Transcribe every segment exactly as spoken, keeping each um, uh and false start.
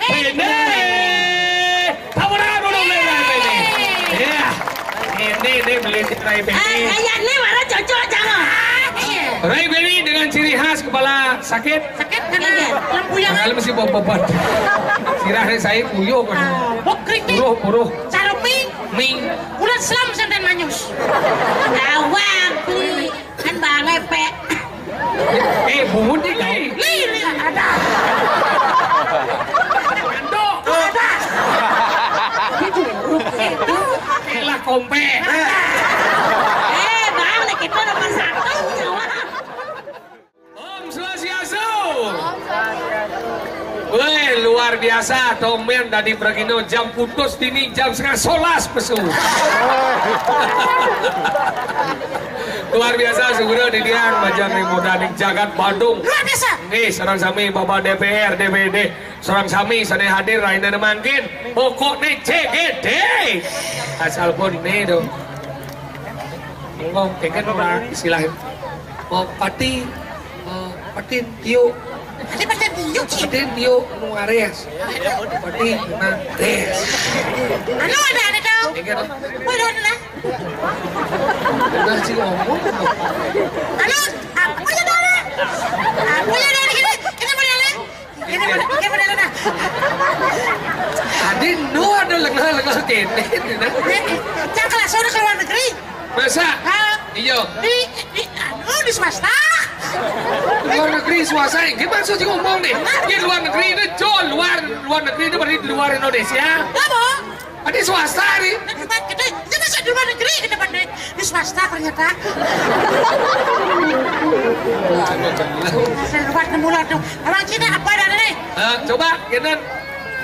Ini. Tepuk tangan dulu, Ray Benny. Iya. Ini, ini beli Ray Benny. Kayaknya mana cocok sama. Ray Benny dengan ciri khas kepala sakit. Sakit karena lempunya. Kalau mesti bawa beban. Sirah saya puyuh kan. Bok keriting. Puruh, puruh. Cara mie. Mie. Udah selam santan manyus. Awang, Pri. Kan bangai, Pe. Eh, bungut ni kau. Li, li, ada. Kandok. Ada. Elah, kompe. Eh, bang, ni kita nomor satu. Om Swastiastu. Weh, luar biasa, tomen tadi pergino jam putus dini jam setengah solas pesu. Luar biasa, segera di diang majang ning muda ning jagat Badung. Luar biasa. Nih, sareng sami Bapak D P R, D P D, sareng sami sane hadir rainane mangkin. Pokokne J G D. Asal pun nih dong. Ngomong, kayak kan orang istilah, oh, pati, oh, patin, tio. Ada patin tio, Ci? Patin tio, nu ares. Pati, memang res. Anu ada, ada tau. Kayak kan? Wah, ada lah. Udah sih ngomong. Anu, apa aja ada? Apa aja ada gini? Ini modalnya. Ini modal, ini modal dah. Tadi nu ada lengah-lengah kene, gitu, nah. Eh, eh, yang kelas udah ke luar negeri. Masa? Hah? Iya. Di, di, anu, di swasta. Luar negeri swasta, gimana sih ngomong nih? Di luar negeri itu, Jo, luar, luar negeri itu berarti di luar Indonesia. Apa? Ada swasta nih. Kita, kita, kita bisa di luar negeri, kita pandai. Di swasta ternyata. Saya lupa nemu lah tuh. Orang Cina apa ada nih? Eh, coba, kita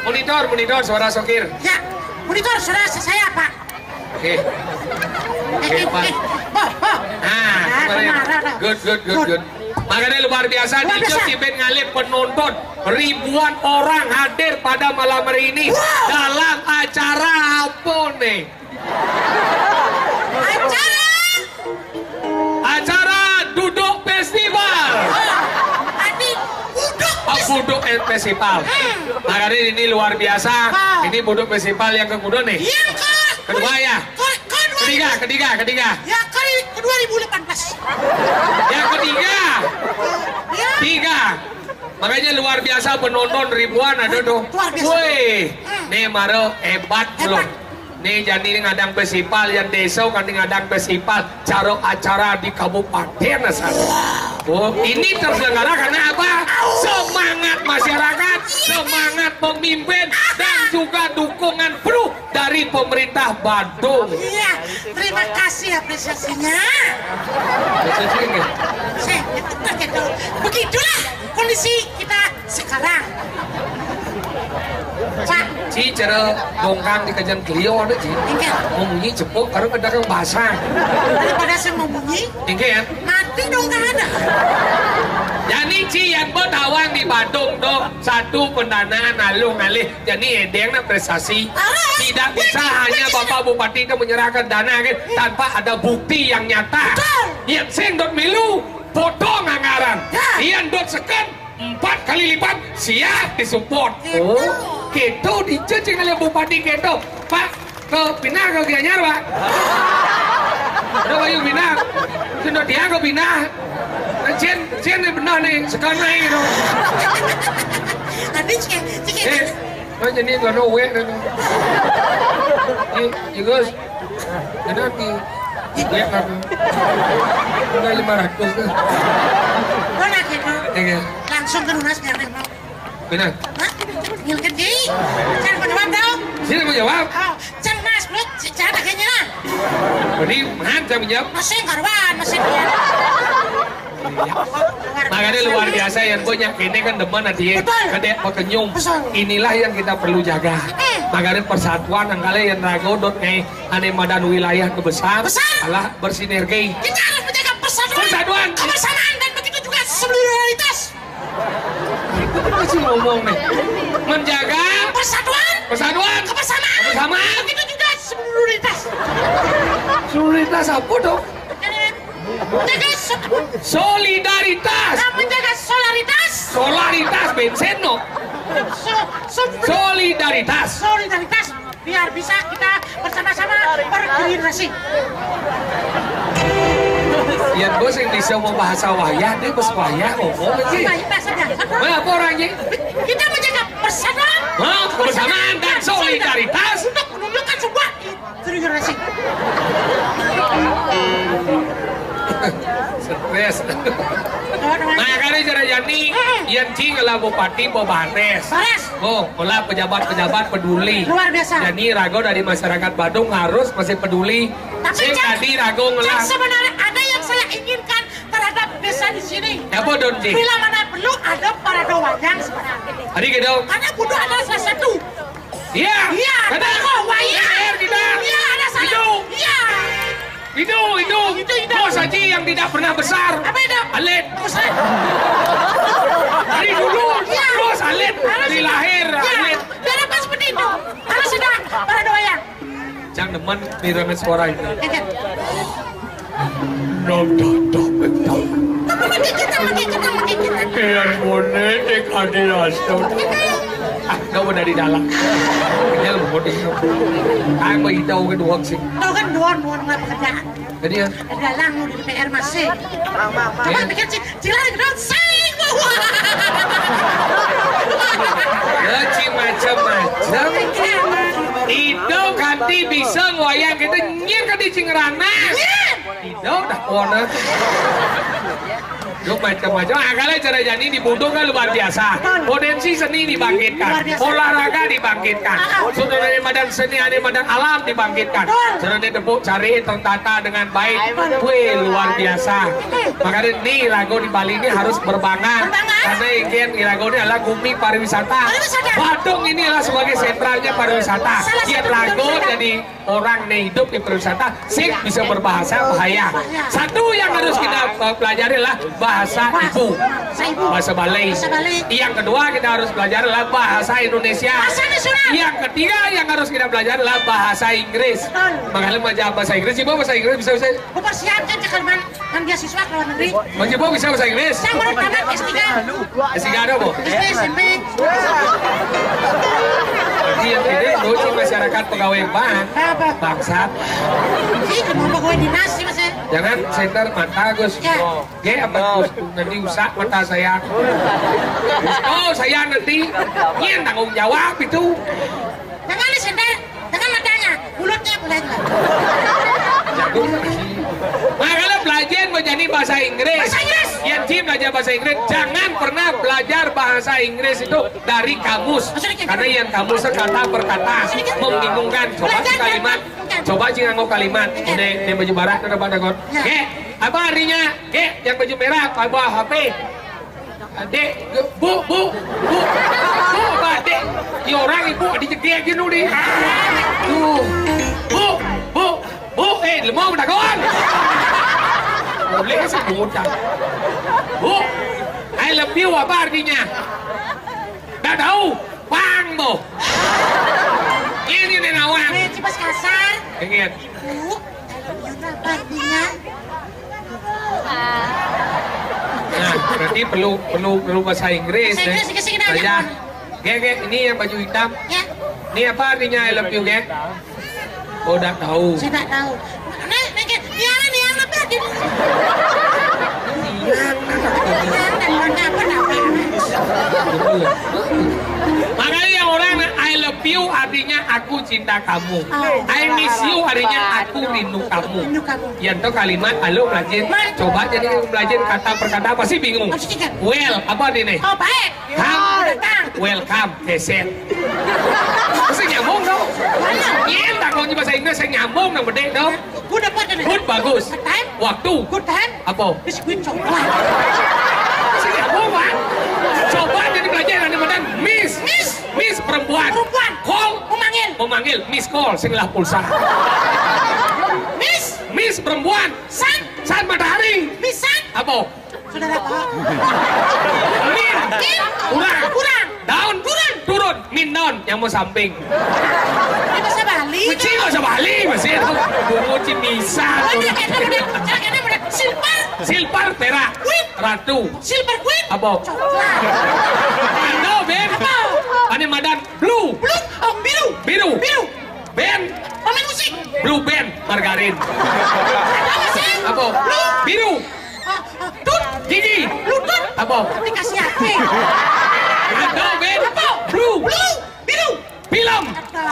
monitor, monitor suara sokir. Ya, monitor suara saya, Pak. Oke. Eh, Oke, eh, Pak. Eh, boh, boh. Nah, Ah, kemarin. Kemarin, dah. Good, good, good, Good. Good. Makanya luar biasa, Luar di biasa. Tibet ngalih penonton. Ribuan orang hadir pada malam hari ini Wow. dalam acara apa nih? Acara Acara Duduk Festival. Tadi Buduk. Oh, Fes- Buduk Festival. Hmm. Nah, hari ini luar biasa. Wow. Ini Buduk Festival yang kedua nih. Yang ke Kedua ya? Ke, kedua. Ketiga, ketiga, ketiga. Ya, kali kedua ribu delapan belas. Yang ketiga. Ya. Tiga. Makanya luar biasa penonton ribuan ada tuh. Luar biasa. Woi, Hmm. nih Maro hebat Hebat. belum? Nih jani ngadang festival yang desa kan ngadang festival cara acara di kabupaten asal. Oh, ini terselenggara karena apa? Semangat masyarakat, semangat pemimpin, dan juga dukungan penuh dari pemerintah Badung. Iya, terima kasih apresiasinya. Saya, itu, itu. Begitulah kondisi kita sekarang. Pak. Ci, cara dongkang di kajan kelio ada, Ci. Enggak. Mau munyi cepuk, karena ada kang basah. Daripada saya mau munyi, Enggak ya? Mati dongkang ada. Jadi, Ci, yang bertawang di Badung tuh, satu pendanaan alung alih. Jadi, edeng na prestasi. Alright. Tidak bisa Wait, hanya wait. Bapak Bupati itu menyerahkan dana kan, tanpa ada bukti yang nyata. Betul. Yang sing dot milu, potong anggaran. Ya. Yang dot seken, empat kali lipat, siap disupport. Gitu. Oh, gitu dicecing oleh Bupati gitu. Pak, ke pindah ke Gianyar, Pak. Udah bayu pindah. Sudah dia ke pindah. Cien, cien ni benar ni, sekarang ni tu. Nanti cik, cik. Eh, macam ni kalau wek tu. Ni, bagus. Kenapa? Wek apa? Udah lima ratus tu. Mana kita? Ya, ya. Langsung ke lunas biar dia mau. Benar. Hah? Ngil gede. Jangan menjawab tau. Sini menjawab. Oh, jangan mas, bro. Jangan akhirnya lah. Jadi, mana saya menjawab? Masih karuan, masih dia. Makanya luar biasa yang banyak ini kan demen hati ya. Betul. Kadek pekenyum. Betul. Inilah yang kita perlu jaga. Hmm. Makanya persatuan yang kalian ragu dot nih, ane madan wilayah ke besar, Besar. Alah bersinergi. Kita harus menjaga persatuan, Persatuan. Kebersamaan dan begitu juga solidaritas. Apa sih ngomong nih? Menjaga Persatuan, persatuan, kebersamaan, kebersamaan. Begitu juga solidaritas. Solidaritas apa dong? Jadi, Menjaga so-, solidaritas. Nah, menjaga solidaritas. Solidaritas bensin no. So-, so-, solidaritas. Solidaritas. Biar bisa kita bersama-sama bergenerasi. Ya, bos yang bisa mau bahasa wayah, dia bos wayah ngomong lagi. Solidaritas aja. Mana apa orangnya? Kita menjaga persatuan. Hah? Kebersamaan dan solidaritas. Untuk menunjukkan sebuah Terima kasih. Stres. Nah, kali cara jani, yang cing lah bupati mau banes. Banes. Oh, malah pejabat-pejabat peduli. Luar biasa. Jadi rago dari masyarakat Badung harus masih peduli. Tapi sing tadi rago ngelah. Sebenarnya ada yang saya inginkan terhadap desa di sini. Apa don, Ci? Bila mana perlu ada parade wayang sebenarnya. Tadi gitu. Karena Budo adalah salah satu. Iya. Iya. Ada. Oh, wayang. Iya, kita. Iya, ada salah. Itu. Iya. Itu, itu. Itu, itu. Bos Haji yang tidak pernah besar. Apa itu? Alit. Besar. Dari dulu. Iya. Terus alit. Harus. Dari lahir. Iya. Alit. Biar apa seperti itu? Harus ada parade wayang. Cang demen mirengan suara itu. Dok, dok, dok, dok. Eyang bonek, eh, kadi asal. Ah, kau udah di dalam. Dia mau di sini. Aku mau hidau ke doang sih. Tahu kan doang, doang nggak pekerjaan. Jadi ya. Di dalam di P R masih. Coba pikir sih, Cilai gedon sing. Leci macam-macam. Itu kanti bisa ngoyang kita nyir ke di Cingrana. Itu udah kona. Lu macam-macam. Akalnya cara jani di Budung kan luar biasa. Potensi seni dibangkitkan. Luar biasa. Olahraga dibangkitkan. Sudah dari madan seni, ada madan alam dibangkitkan. Sudah tepuk cari tertata dengan baik. Wih, luar biasa. Makanya nih, Lago di Bali ini harus berbakat. Berbakat. Karena ingin Lago ini adalah bumi pariwisata. Pariwisata. Badung ini adalah sebagai sentralnya pariwisata. Salah satu. Kian Lago pariwisata. Jadi orang nih hidup di pariwisata, sing bisa berbahasa bahaya. Bahaya. Satu yang harus kita, eh, pelajari adalah bahasa ibu. Bahasa ibu. Bahasa Bali. Bahasa Bali. Yang kedua kita harus belajar adalah bahasa Indonesia. Bahasa nasional. Yang ketiga yang harus kita belajar adalah bahasa Inggris. Betul. Makanya belajar bahasa Inggris, ibu bahasa Inggris bisa, bisa. Bapak siapkan ke Kalimantan. Kan dia siswa ke luar negeri. Mas Jebo bisa bahasa Inggris? Saya baru tamat S tiga. S tiga ada, Bu? S D, S M P. Iya, ini lucu masyarakat pegawai bank. Apa? Bangsat. Ih, kenapa gue dinas sih, Mas, ya? Jangan center mata, Gus. Ya. Oke, apa Gus? Nanti usah mata saya. Oh, saya nanti. Ini yang tanggung jawab itu. Jangan di center. Jangan matanya, mulutnya boleh juga. Nah, kalau belajar menjadi bahasa Inggris. Bahasa Inggris. Yang Jim belajar bahasa Inggris, jangan pernah belajar bahasa Inggris itu dari kamus. Maksudnya kayak karena gimana? Yang kamus kata per kata. Maksudnya kayak gimana? Membingungkan. Coba belajar kalimat. Jangan. Coba sih nganggo kalimat. Jangan. Udah, yang baju barat, udah pada kon. Ya. Oke, apa artinya? Oke, yang baju merah, apa H P? Dek, Bu, Bu, Bu, Bu, apa, Dek? Ya orang ibu dijegek gini nih. Tuh. Bu, Bu, Bu, eh, lemah udah kawan. Boleh sebutan. Bu, I love you apa artinya? Nggak tahu. Bang, Bu. Ini nih nawang. Eh, cepat kasar. Ingat. Bu, I love you apa artinya? Nah, berarti perlu, perlu, perlu bahasa Inggris. Bahasa Inggris, Inggris, Inggris, saya. Gek, gek, ini yang baju hitam. Ya. Ini apa artinya I love you, gek? Oh, udah tahu. Saya tak tahu. Nih, nih, gek. Niana, Niana, apa artinya? Niana, apa, apa? Makanya yang orang I love you artinya aku cinta kamu. Oh. I miss you artinya aku rindu kamu. Rindu kamu. Yang tuh kalimat, halo, belajar. Coba jadi belajar kata per kata, pasti bingung. Harus tiga. Well, apa nih, nih? Oh, baik. Come. Datang. Welcome, keset. Pasti nyambung dong. Mana? Iya, tak kalau bahasa Inggris, saya nyambung, nang bedek dong. Good apa nih? Good, bagus. Time. Waktu. Good time. Apa? Biskuit coklat. Sing apa, Pak? Coba jadi pelajaran di mana? Miss. Miss. Miss perempuan. Perempuan. Call. Memanggil. Memanggil. Miss call. Sing lah pulsa. Miss. Miss perempuan. Sun. Sun matahari. Miss Sun. Apa? Saudara Pak. Min. Min. Kurang. Kurang. Daun. Turun. Turun. Min daun. Yang mau samping. Ini bahasa Bali. Kucing bahasa Bali. Masih itu. Bungut cimisan. Oh, ini ada, ada, ada, ada. Silpa. Silver, perak. Queen. Ratu. Silver Queen. Apa? Coklat. Ada, Ben. Apa? Ane madan blue. Blue. Oh, biru. Biru. Biru. Ben. Pemain musik. Blue Ben, margarin. Apa sih? Apa? Blue. Biru. Ah, ah, tut. Gigi. Lutut. Apa? Dikasih hati. Ada, Ben. Apa? Blue. Blue. Biru. Film. Ada.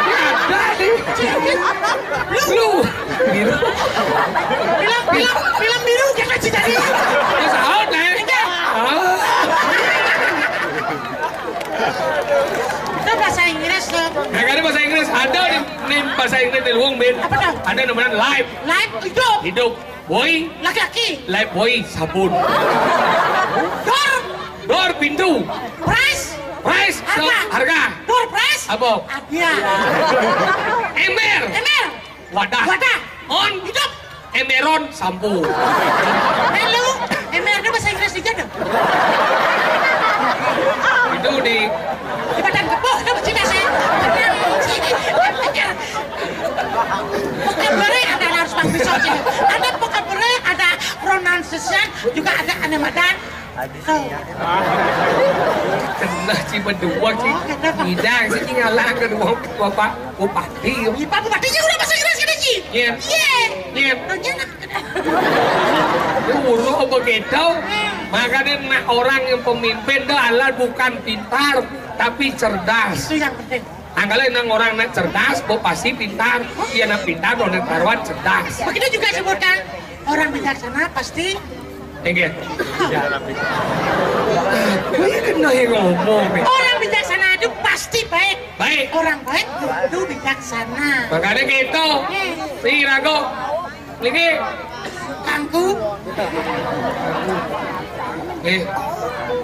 Ini ada nih. Blue. Biru. Film, film, film biru kita cita-cita. Terus out, eh? Iya. Ah. Itu bahasa Inggris tuh. Nah, kan bahasa Inggris ada nih, nih bahasa Inggris di luung, Ben. Apa tuh? Ada namanya life. Life hidup. Hidup. Boy. Laki-laki. Life boy, sabun. Door. Door, pintu. Price. Price, harga. Harga. Door price. Apa? Hadiah. Ember. Ember. Wadah. Wadah. On. Hidup. Emberon, sampo. Lalu, ember itu bahasa Inggris juga dong. Itu di Di badan kebo, itu Cina sih. Vocabulary ada, harus paham bisa sih. Ada vocabulary, ada pronunciation, juga ada ane madan. Tuh. Kena ci berdua ci. Oh, kenapa? Tidak, sih ngalah kedua bapak bupati. Iya, Pak Bupati juga udah bahasa Inggris kita ci. Iya. Iya. Iya. Taunya anak. Uruh begitu. Makanya nak orang yang pemimpin tuh adalah bukan pintar, tapi cerdas. Itu yang penting. Angkala nang orang nak cerdas, bo pasti pintar. Iya, nak pintar, bo nak karuan cerdas. Begitu juga sebutkan orang bijaksana pasti. Enggak. Gue kena yang ngomong. Orang bijaksana itu pasti baik. Baik. Orang baik itu bijaksana. Makanya gitu. Hmm. Si Rago, ini kangku. Eh,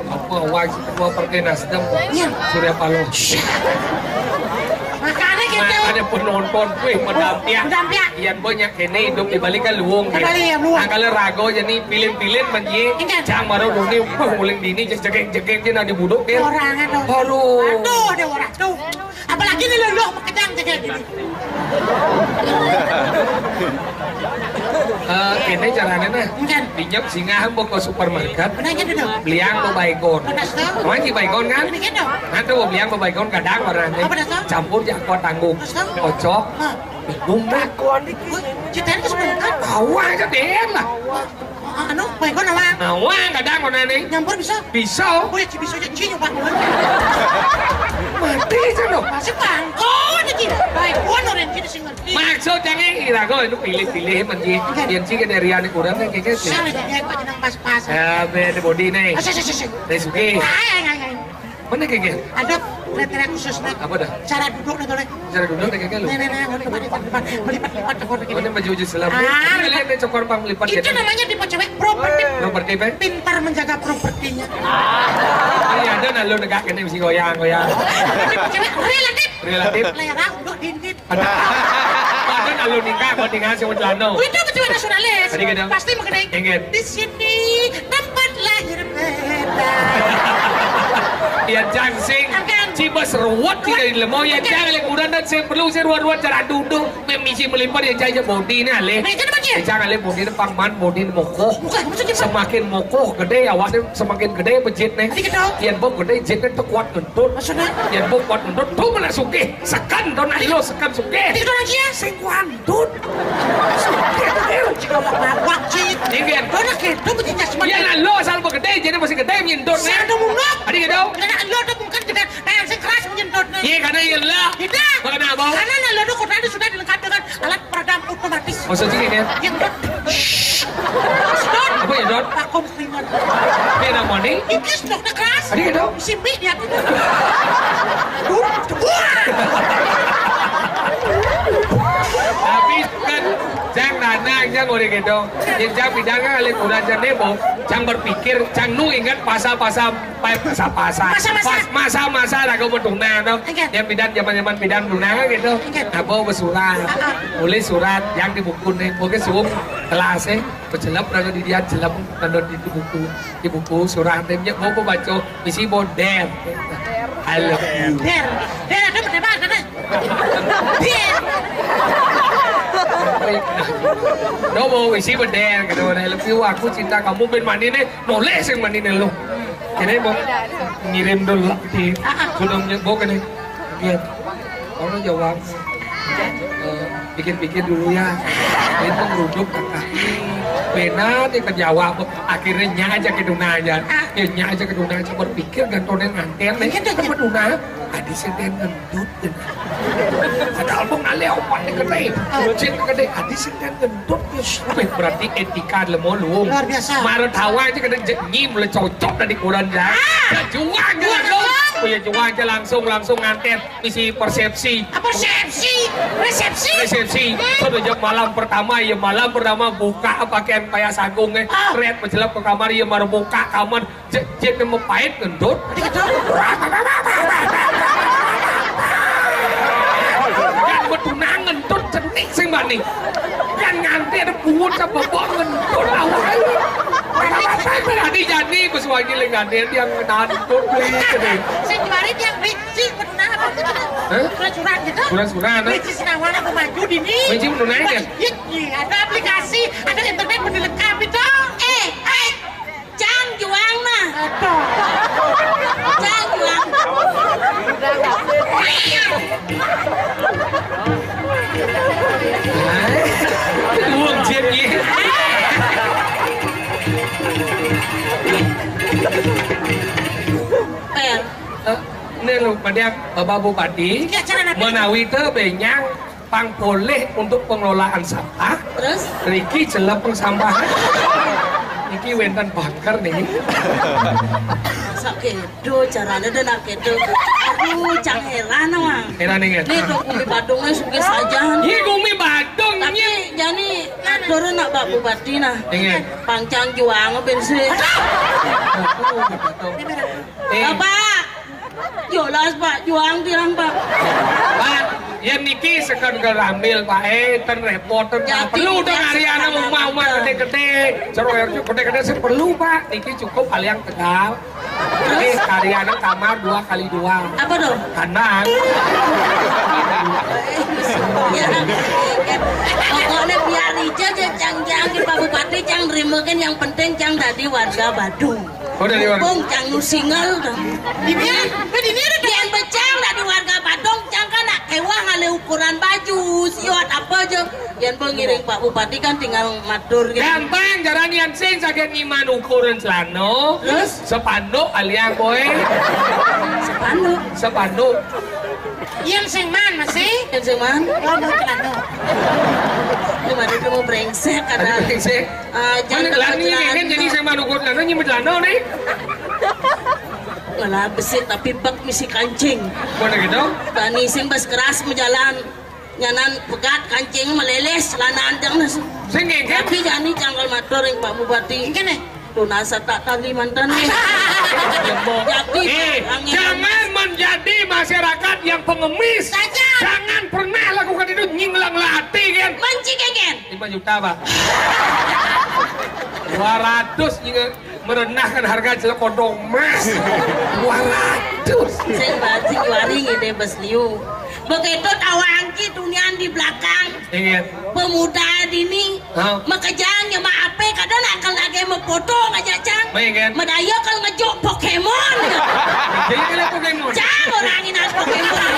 apa wajib ketua Partai Nasdem? Iya. Surya Paloh. Makanya gitu. Nah, ada penonton, wih, medampiak. Medampiak. Yang banyak ini hidup di balik kan luung. Di balik ya, luung. Nah, kalau Rago jadi pilih-pilih menji, enggak. Cang baru dulu, wah, uling dini, jegek-jegek, dia nak dibuduk, dia. Orang, aduh. Aduh. Aduh, dia orang tuh. Apalagi nih lo, lo makedang kayak gini. Eh, ini caranya nah. Enggak. Pinjam singa mau ke supermarket. Benar gitu dong. Beliang mau baygon. Benar tuh. Kamu sih baygon kan? Benar gitu. Nanti mau beliang mau baygon kadang orang nih. Apa dah tuh? Campur ya kuat tanggung. Terus tuh? Kocok. Hah. Bingung dah. Wih, ceritanya ke supermarket. Tahu aja deh lah. Anu, baygon apa? Nawa kadang ngono ne. Nyampur bisa? Bisa. Oh ya, bisa aja ci nyoba. Mati aja loh. Masih bangko aja ci. Baygon orang ci sing ngerti. Maksud jange ira kok itu pilih-pilih menji. Yen ci kene riane kurang kan kayaknya sih. Sale ya, kok jeneng pas-pas. Ya, ben body ne. Ayo, ayo, ayo, ayo. Wis oke. Ayo, ayo, ayo. Mana kayaknya? Ada kriteria khusus nih. Apa dah? Cara duduk nih, Tolek. Cara duduk nih kayaknya lu. Nih, nih, nih, melipat, melipat, melipat, melipat, cokor gini. Oh, ini baju-baju selam. Ah, ini melipat. Lihat nih cokor pang melipat. Itu ya, namanya tipe cewek properti. Properti, Pe? Pintar menjaga propertinya. Iya, ada nah lu negak ini mesti goyang, goyang. Tipe cewek relatif. Relatif. Lera untuk dindit. Ada. Ada nah lu nikah, kau tinggal sama celana. Itu betul nasionalis. Tadi kata. Pasti mengenai. Ingat. Di sini tempat lahir beda. Ya, jang sing. Akan. Cibas ruwet sih dari lemau. Ya, jang lek kurang dan sing perlu sih ruwet-ruwet cara duduk. Memisi melipar ya, jang aja body nih, alih. Nah, itu namanya. Ya, jang alih body nih, pang man body nih mokoh. Bukan, maksudnya, Pak. Semakin mokoh, gede ya, awaknya semakin gede bejit nih. Tadi gitu. Yang bok gede, jit nih tuh kuat ngentut. Maksudnya? Yang bok kuat ngentut, tuh mana sugih. Sekan, tuh nah, lo sekan sugih. Tadi gitu lagi ya. Sing kuat ngentut. Sugih, tuh, dia. Jika mau ngawak, jit. Iya, kan? Tuh, nah, gitu, bejitnya semua. Iya, nah, lo asal bok gede, jadi masih gede ngentut nih. Saya tuh mungkak. Tadi gitu. Karena lo tuh mungkin gede. Nah, yang sing keras menyentutnya. Iya, karena iya lah. Tidak. Karena apa? Karena nah, lo tuh kota ini sudah dilengkapi dengan alat peredam otomatis. Maksudnya gini ya? Yang dot. Shh. Dot. Apa ya, dot? Vakum cleaner. Ini yang mana? Iki stoknya keras. Tadi gitu. Simpi dia tuh. Dut. Wah. Tapi kan, jang nana, jang udah gitu. Ya, jang bidang kan, alih kurang jang nebo. Jang berpikir, jang nu ingat pasal-pasal Pas masa-masa. Masa-masa. Pas masa-masa lah kau bertunang tu. Okey. Yang bidan, zaman-zaman bidan tunang kan gitu. Okey. Apa bersurat. Ah, ah. Boleh surat yang di buku ni. Okey, suruh kelas eh. Bercelap lalu di dia celap lalu di buku. Di buku surat dia punya mau baca. Isi bonder. I love you. Der. Der, ada berdebat, ada. Der. Dobo isi beder gitu. Nah, lebih aku cinta kamu ben mani nih, noleh sing mani nih lu. Kene mau ngirim dulu di sudah nyebok ini. Iya. Kamu jawab. Eh, pikir-pikir dulu ya. Ini ngeruduk kakak. Benar nih ke Jawa. Akhirnya nya aja ke Duna aja. Ya nya aja ke Duna aja berpikir gantonen nganten nih. Iya, iya. Sama Duna. Adi senten ngendut. Padahal mau ngalih opat nih gede. Cek gede. Adi senten ngendut. Wih, berarti etika lemo luung. Luar biasa. Marah tawa aja kena jek nyi mulai cocok dari koran ya. Ya juang aja langsung. Oh ya juang aja langsung, langsung nganten. Misi persepsi. Apa resepsi? Resepsi? Resepsi. Sudah jam malam pertama ya, malam pertama buka pakaian payah sagung eh. Red mencelap ke kamar ya, mar buka kamar. Jek jek mau pahit ngendut. Kan betunang ngendut cenik sing bani. Kan nganti ada pungut sama bok ngendut awal. Tadi jadi pesuagi lagi nganti yang ngendut beli. Sing kemarin yang beli Cik, benar apa gitu? Hah? Surat-surat gitu? Surat-surat, nah. Beli Cik Sinawan aku maju di ini. Beli Cik benar ya? Iya, iya, ada aplikasi, ada internet, bener lengkap itu. Eh, eh, Cang Juang nah. Aduh. Cang Juang. Uang Cik, iya. Pel. Eh, ini lho, pada Bapak Bupati, iya, cara napi? Menawi te benyang pang poleh untuk pengelolaan sampah. Terus? Riki celep pengsampahan. Niki wenten bunker nih. Masa kedo caranya dan kedo. Aduh, cang heran, Mang. Heran nih, kan? Nih, tuh Gumi Badungnya suka saja. Iya, Gumi Badung. Tapi nih. Jadi turun nak Pak Bupati nah. Ingat. Pangcang juang bensin. Eh. Bapak, jelas Pak, juang tiang Pak. Pak, ya niki sekon kerambil Pak, eh, ten repot, ten. Ya, perlu dong hari anak umah-umah gede-gede, ceroyok gede-gede, sih perlu Pak, niki cukup paling tegal. Ini hari anak kamar dua kali dua. Apa tuh? Kandang. Ya, pokoknya biar aja, cang-cang di Pak Bupati, cang terima kan, yang penting cang tadi warga Badung. Oh, dari mana? Bung, cang nu single dong. Ini, ini ada yang becang dari warga Badung, cang kan nak kewah ngalih ukuran baju, siot apa aja. Yang bung ngiring Pak Bupati kan tinggal matur gitu. Gampang, jaran yang sing sakit ngiman ukuran celana. Terus? Sepanduk aliang boy. Sepanduk. Sepanduk. Yang sing man masih? Yang sing man? Oh, mau celana. Gimana itu mau brengsek ada. Ada brengsek. Ah, mana jangan lani celana. Kan jadi saya mau nukut lana nyi celana nih. Ngelah besi tapi bak misi kancing. Mana gitu? Tani sing bas keras menjalan. Nyanan pegat kancing meleles lanaan jangan. Sing ngengkep. Tapi jani canggal matur yang Pak Bupati. Ngene. Tunas tak tali mantan nih. Jadi eh, angin. Jangan menjadi masyarakat yang pengemis. Saja. Jangan pernah lakukan itu nyinglang lati kan. Menci keken. Lima juta, Pak. Dua ratus juga merendahkan harga celana kodong emas. Dua ratus. Sing bajing waring ini bes liu. Begitu tawangki tunian di belakang. Ingat. Pemuda dini. Hah? Makejang ya ma ape kada nak lagi mau foto aja cang. Baik kan? Madaya kalau ngejuk Pokemon. Jadi kena Pokemon. Cang orang ini Pokemon.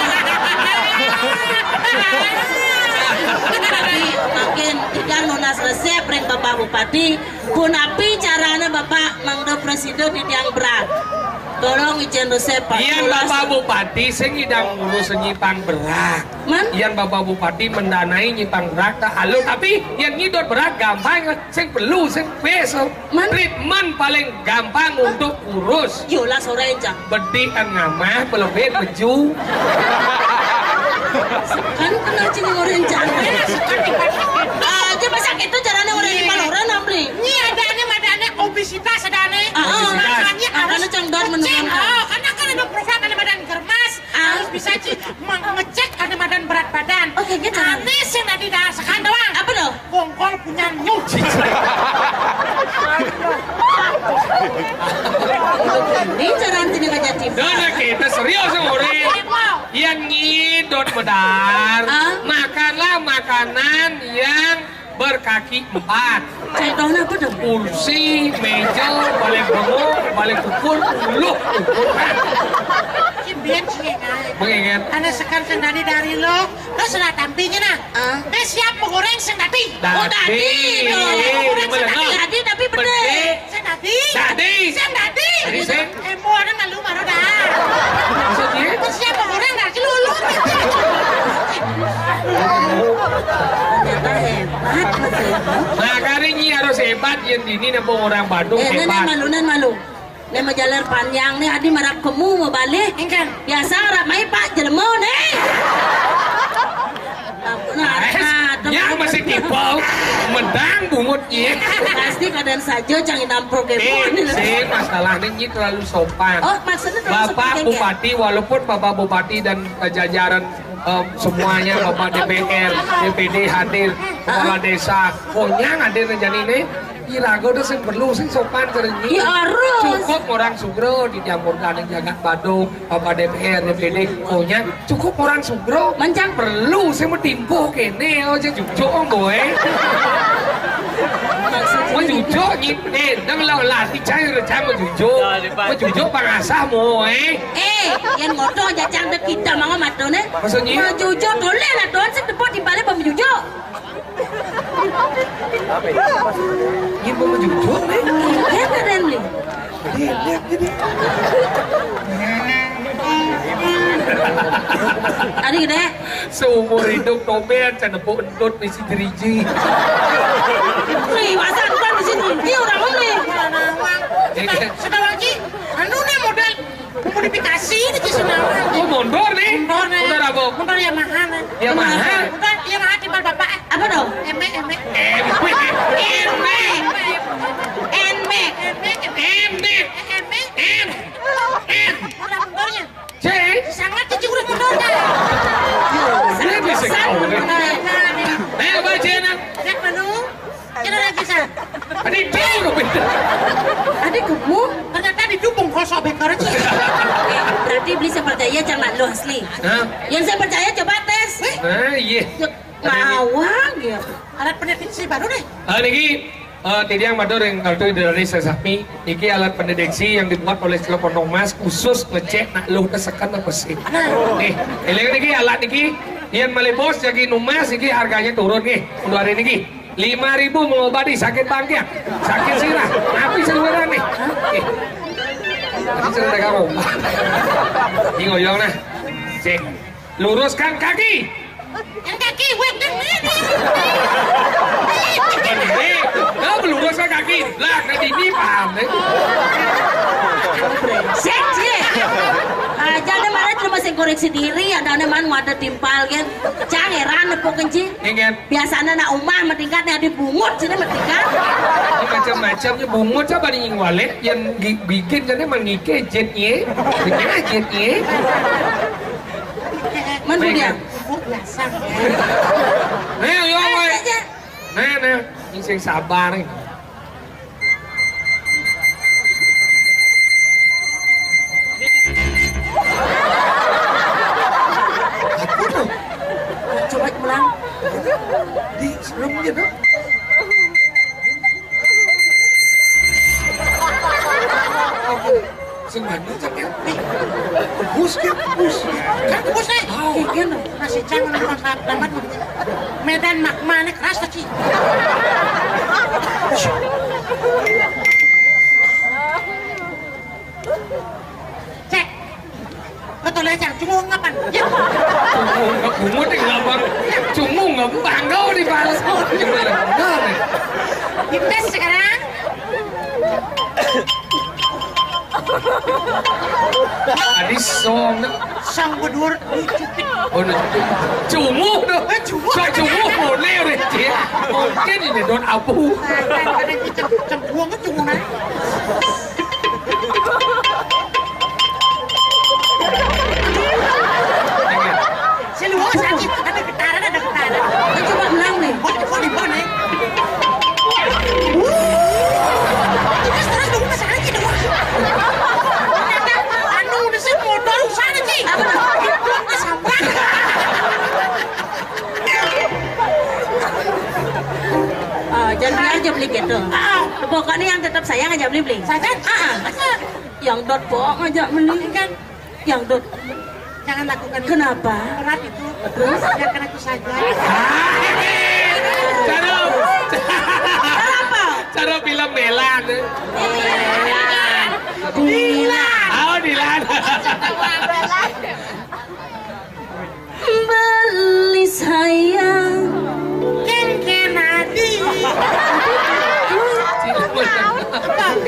Tapi makin tidak nunas resep ring Bapak Bupati. Punapi caranya Bapak mangda presiden di tiang berat. Tolong izin resep Pak. Iya, Bapak Bupati sing idang ngurus nyipang berat. Man? Yan Bapak Bupati mendanai nyipang berat tak alur, tapi yan nyidot berat gampang, sing perlu, sing peso. Man? Treatment paling gampang untuk kurus. Yolah sore encang. Bedi kan ngamah, pelebet beju. Kan kena cing orang encang. Aja pas sakit itu caranya orang di Palora nambri. Ini ada nih, ada nih obesitas ada nih. Ah, ah. Makanya harus cang dot menurun. Oh, karena kan ada program ada badan germas. Ah. Harus bisa ci mengecek ada badan berat badan. Oke, gitu. Aneh sih tadi dah sekan doang. Apa tuh? Kongkol punya nyuci. Ini cara nanti nih jadi. Dah, kita serius sama orang. Yang ngidot bedar. Ah? Makanlah Makanan yang berkaki empat. Contohnya apa dong? Kursi, meja, balik bengong, balik ukur, uluh, ukur. Mengingat. Anak sekarang sendiri dari lo, lo sudah tampilnya nah. Ah. Dia siap menggoreng sendiri. Oh, tadi. Iya, iya, iya, goreng sendiri. Tadi tapi bener. Sendiri. Sendiri. Sendiri. Sendiri. Embo ada malu baru dah. Maksudnya? Terus siapa orang dah celuluk? Ternyata hebat, Mas Eko. Nah, kari ini harus hebat, yang ini napa orang Badung. Eh, hebat. Malu, nan malu. Nek majalan panjang nih, adi marap kemu mau balik. Enggak. Biasa arap mai pak jelema nih. Ampun, eh, yang masih kipau, mendang bungut, iya. Pasti kadang saja jangan nampro kepo. Eh, sih, masalahnya ini terlalu sopan. Oh, maksudnya terlalu sopan. Bapak Bupati, walaupun Bapak Bupati dan, eh, jajaran, eh, semuanya, Bapak D P R, D P D hadir, kepala desa, konyang hadir nih jadi ini. Iraga udah sing perlu sing sopan kerinci. Ya, harus. Cukup orang sugro di jagat Badung, Bapak D P R, D P D, konyang. Cukup orang sugro. Mancang. Perlu sih mau timpuh kene, oh, aja jujuk, oh, boy. Mau jujuk, nyit, eh, nang lau lati cair, cair mau jujuk. Mau jujuk, pangasah, boy. Eh, yang ngodo aja cang dek kita, mau matone. Maksudnya? Mau jujuk, boleh lah, don, sing tepuk di balik, mau jujuk. Ini mau jujuk, nih. Iya, keren, nih. Iya, iya, iya. Adi gede. Seumur hidup, Tomen, can nepuk entut, misi jeriji. Wih, masa bukan misi jeriji, orang ini. Iya. Sudah lagi, anu nih modal. Modifikasi di sini. Oh, mundur nih. Mundur nih. Mundur apa? Mundur Yamaha nih. Yamaha? Mundur Yamaha timbal bapak. Apa dong? Eme, eme. Eme. Eme. Eme. Eme. Eme. Eme. Udah mundurnya. Cek. Sangat cuci udah mundurnya. Ini bisa kau. Eh, apa, Cek, nah? Cek, Manu. Kira lagi, San. Tadi dulu, Bang. Tadi gemuk. Ternyata didukung kosok beker aja. Berarti beli saya percaya jangan lo asli. Hah? Yang saya percaya coba tes. Eh? Ah, iya. Mawang ya. Alat pendeteksi baru deh. Ah, niki, eh, titiang matur ring kartu dari sesami. Niki alat pendeteksi yang dibuat oleh Sekolah Pondok Mas khusus ngecek nak lo tesekan apa sih. Nah. Nih, eling niki alat niki. Yang malih bos jadi numas niki harganya turun nih. Untuk hari niki. Lima ribu mengobati sakit bangkiang, sakit sirah, tapi seluruhan nih. Eh, tapi cerita kamu. Ini ngoyong nah. Cek. Luruskan kaki. Yang kaki, wek, kan ini. Bener. Nah, meluruskan kaki. Lah, kan ini paham, eh. Brengsek, sih. Aja ada mana cuma sing koreksi diri, ada mana mau ada timpal, kan. Cang heran, nepuk kencing. Ingat. Biasanya nak umah metingkat nih ada bungut sini metingkat. Ini macam-macamnya bungut coba nih yang wale yang gi- bikin jadi mengike jetnya, bikin jetnya. Mana dia? Bungut biasa. Nih, yo, woi. Nih, nih, ini sing sabar nih. Coba pulang. Di serem gitu. Sing mana cak ya? Bus ya, bus. Kan bus nih. Oh. Iya, no. Masih jangan masak dapat. Medan magma nih keras lagi. Cek. Betul ya, Cang. Cungu ngapan? Ya. Cungu nggak bungut nih, nggak bang. Cungu nggak bangau di balas. Gimana? Benar nih. Dites sekarang. Tadi song. Song bedur, cupit. Oh, no. Cungu tuh. Eh, cungu. So cungu boleh udah dia. Mungkin ini don abu. Nah, kan, kan, cem-, cembuang kan cungu, nah. Si luas aja, ada getaran, ada getaran. Ini coba menang nih. Wah, coba di mana? Terus, terus dong, mas aja dong. Anu, udah sih motor usah aja. Apa? Kesambat. Yang ngajak beli-beli. Saja? Ah, ah. Yang dot pok ngajak beli. Kan? Yang dot. Jangan lakukan itu. Kenapa? Berat itu. Terus? Biarkan aku saja. Cara, Apa? Cara film Melan. Dilan. Oh, Dilan. Beli sayang. Kengken adi.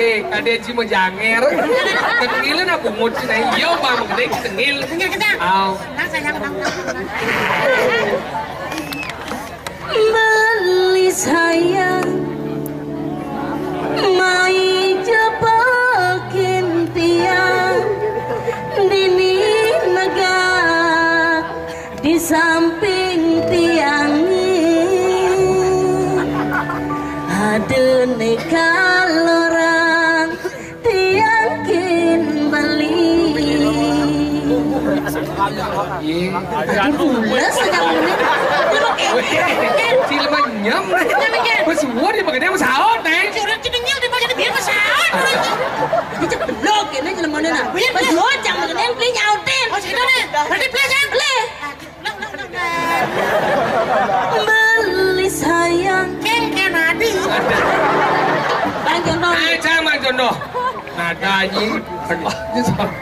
Eh, kadé Aji mau janger. Tengilin aku ngut sih, nah, iya, Bang, gede tengil. Kengken kita. Aw. Nah, sayang, bang. Beli sayang. Mai jebakin tiang. Dini negak di samping tiang. Ada kalorang tiang kin beli. Iya. Pulas aja ini. Cil manyem. Wes suwun ya, makanya mau saut, Neng. Orang cedengil di bawah biar pesawat. Ini ceblok ini jelemone nah. Pas gocang makanya yang beli nyautin. Oh, sini nih. Berarti beli ya. Beli. Nang, nang, nang, nang. Beli sayang. Kengken adi. Bang Jono. Eh, jangan, Jono. Nada, Aji. Aduh, Aji, sorry.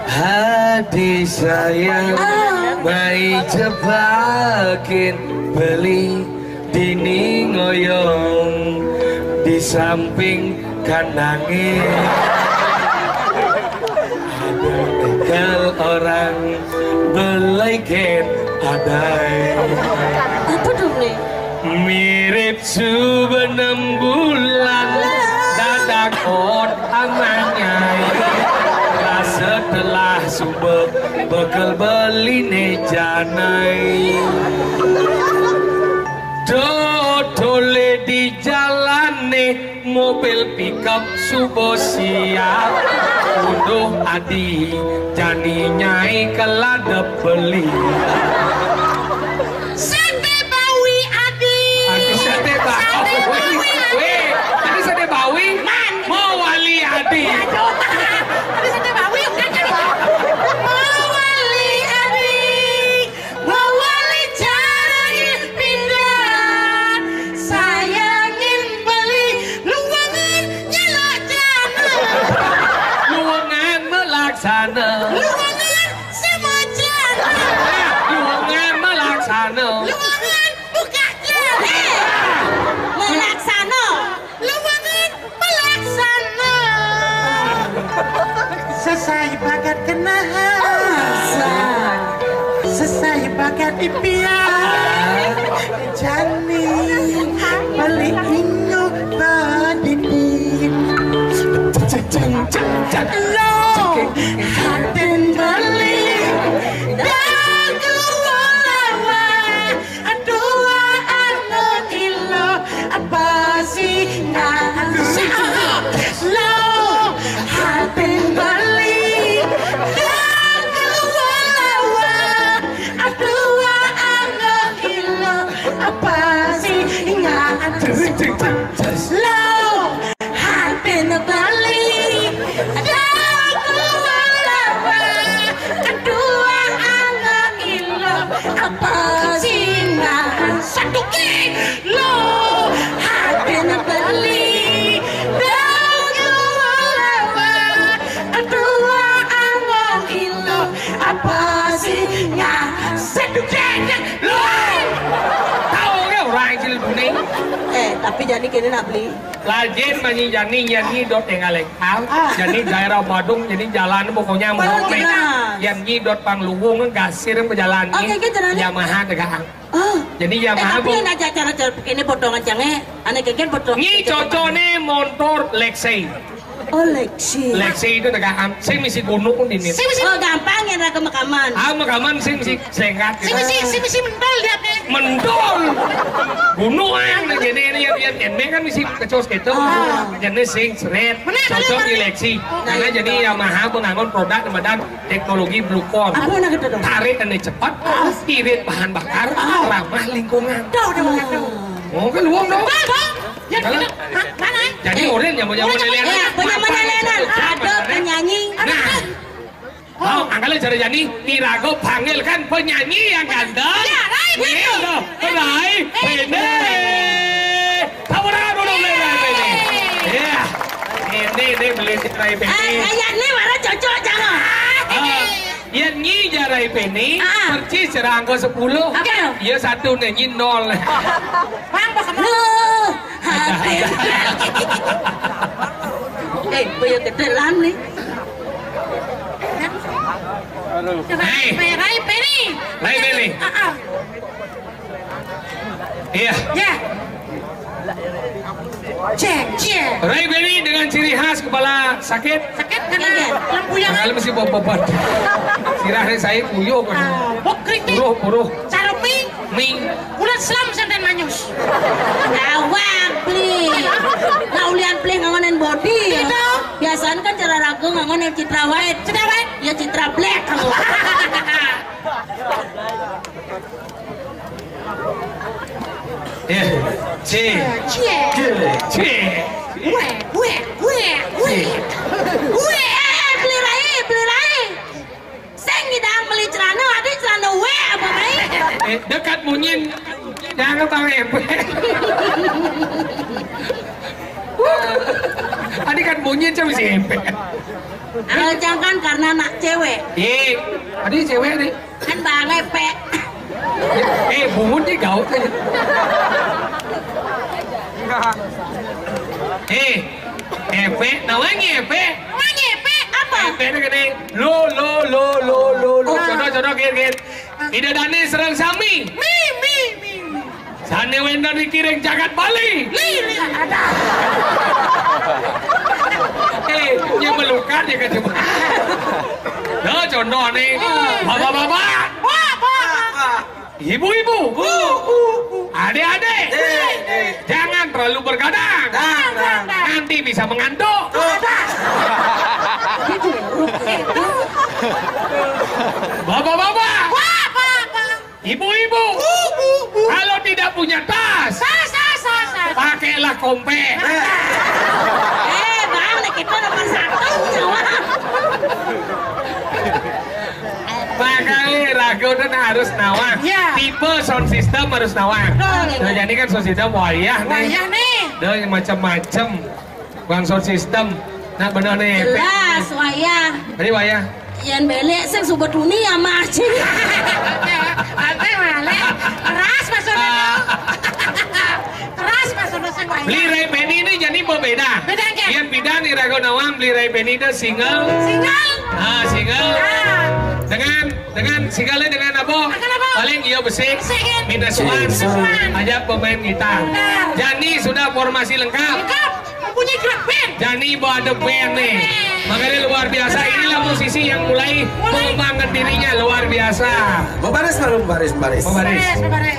Hati sayang, mai jebakin beli, dini ngoyong di samping kanange. Ada tegal orang belaiken adai. Apa dong nih? Mirip subenem bulan dadak ot amanyai. Lah setelah sube bekel beline janai. Dodole di jalane mobil pickup subo siap. Uduh adi jani nyai keladep beli. Sate bawi adi. Adi sate bawi. Weh, adi sate bawi. Mau wali adi. Aduh, adi sate bawi udah kan. Mau wali adi. Mau wali cari pindah. Sayangin beli luwangan nyala jana. Luwangan melaksana. Luwangan sama jana. Luwangan melaksana. Luwangan buka jana. Melaksana. Luwangan melaksana. Sesai bagat kenahan. Sesai bagat ipian. Jani beli inyo badidin. Lo hatin beli dagu walawa. Dua anu ilo apa sih ngasih? Lo hatin beli dagu walawa. Dua anu ilo apa sih ngasih? Lo hatin beli dagu walawa. Dua anu ilo apa sih ngasih? Satu ke lo hatin beli dagu walawa. Dua anu ilo apa sih ngasih? Satu ke lo. Tahu ke orang cil kuning? Eh, tapi jani kene nak beli. Lajin manyi jani, jani dot tinggal lekal. Jani daerah Badung, jani jalan pokoknya menurut Jelas. Yang nyi dot pangluwung gasir pejalan Oke, oke, jalan. Yamaha tegak. Oh. Jadi Eh, Yamaha tapi bo- yang aja cara-cara begini potongan cange, anak keke potong. Nyi cocone montor Lexi. Oh, Lexi. Lexi itu tegak. Sing misi gunung ini. Sing misi, Oh, gampang ya nak ke makaman. Ah, makaman sing misi sengkat. sing misi, sing misi mentol dia pe. Mentol. Gunung, nah, jadi ini yang yang yang kan misi kecos gitu. Jadi sing seret. Cocok di Lexi. Karena jadi Yamaha mengangon produk dan teknologi Blue Core. Apa nak kata dong? Tarik dan cepat, irit bahan bakar, ramah lingkungan. Tuh, udah makan tuh. Oh, kan luang dong. Bang, bang. Ya, Jalan. Hah? Mana? Jadi orang yang punya penilaian. Ya, punya penilaian. Ada penyanyi. Nah. Oh, angkala cara jani, iraga panggilkan penyanyi yang ganteng. Ya, Rai Beni. Rai Beni. Tepuk tangan dulu, Rai Beni. Ya. Ini, ini beli si Rai Beni. Ah, kayak ini mana cocok sama. Ah, yang nyi jarai Beni, ah, persis cara angka sepuluh. Apa? Ya, satu nih, nyi nol. Bang, bos, lu. Eh, boyo ketelan nih. Coba, hei. Rai Beni. Rai Beni. Ah, ah. Iya. Ya. Cek, cek. Rai Beni dengan ciri khas kepala sakit. Sakit karena lampu yang. Kalau mesti bawa beban. Sirah saya puyuh kan. Ah, bok kritik. Puruh, puruh. Cara mi. Mi. Bulan selam santan manyus. Awak beli. Nah, ulian beli ngangonin body. Gitu. Biasanya kan cara ragu ngangonin citra white. Citra white. Ya citra black. Eh, C. C. C. Weh, weh, weh, weh. Weh, eh, eh, beli rai, beli rai. Sing ngidang beli celana, ada celana weh apa mai? Eh, dekat munyin. Jangan tahu epek. Ada kan munyin coba si epek. Kalau jangan karena anak cewek. Eh, ada cewek nih. Kan banget, Pek. Eh, bungut ni gaut aja. Eh, epek, nawangi epek. Nawangi epek, apa? Epek ni kena lo, lo, lo, lo, lo, lo. Oh. Contoh, contoh, kir, kir. Ida dane serang sami. Mi, mi, mi, mi. Sane wenda dikiring jagat Bali. Li, li, ada. Eh, dia melukat dia kata. Nah, contoh ni. Bapak-bapak. Bapak, bapak. Ibu-ibu. Bu, bu, bu. Adik-adik. Dek, dek. Jangan terlalu bergadang. Dang, dang, dang. Nanti bisa mengantuk. Tuh. Bapak-bapak. Bapak, bapak. Ibu-ibu, bu, bu, bu. Kalau tidak punya tas, tas, tas, tas, tas, pakailah kompek. Eh, Bang, nek kita nomor satu, nyawa. Makanya ragu tu harus nawang. Ya. Tipe sound system harus nawang. Betul. Nah, jadi kan sound system wayah ni. Wayah ni. Dah macam-macam. Bang sound system. Nak benar ni. Jelas, wayah. Tadi wayah. Yan belek sing suba tuni ama cing. Ate malek. Keras maksudnya. Keras maksudnya sing wayah. Beli Rai Beni ni jadi berbeda. Beda ke? Yan beda ni ragu nawang beli Rai Beni tu single. Single. Ah, single. Ah. Dengan, dengan single dengan apa? Dengan apa? Paling iya besi. Besi kan? Minus one. Minus one. Aja pemain gitar. Benar. Jani sudah formasi lengkap. Lengkap. Mempunyai grup band. Jani bawa ada band ni. Makanya luar biasa. Inilah musisi yang mulai mengembangkan dirinya luar biasa. Babaris baru, babaris, babaris. Babaris. Babaris, babaris.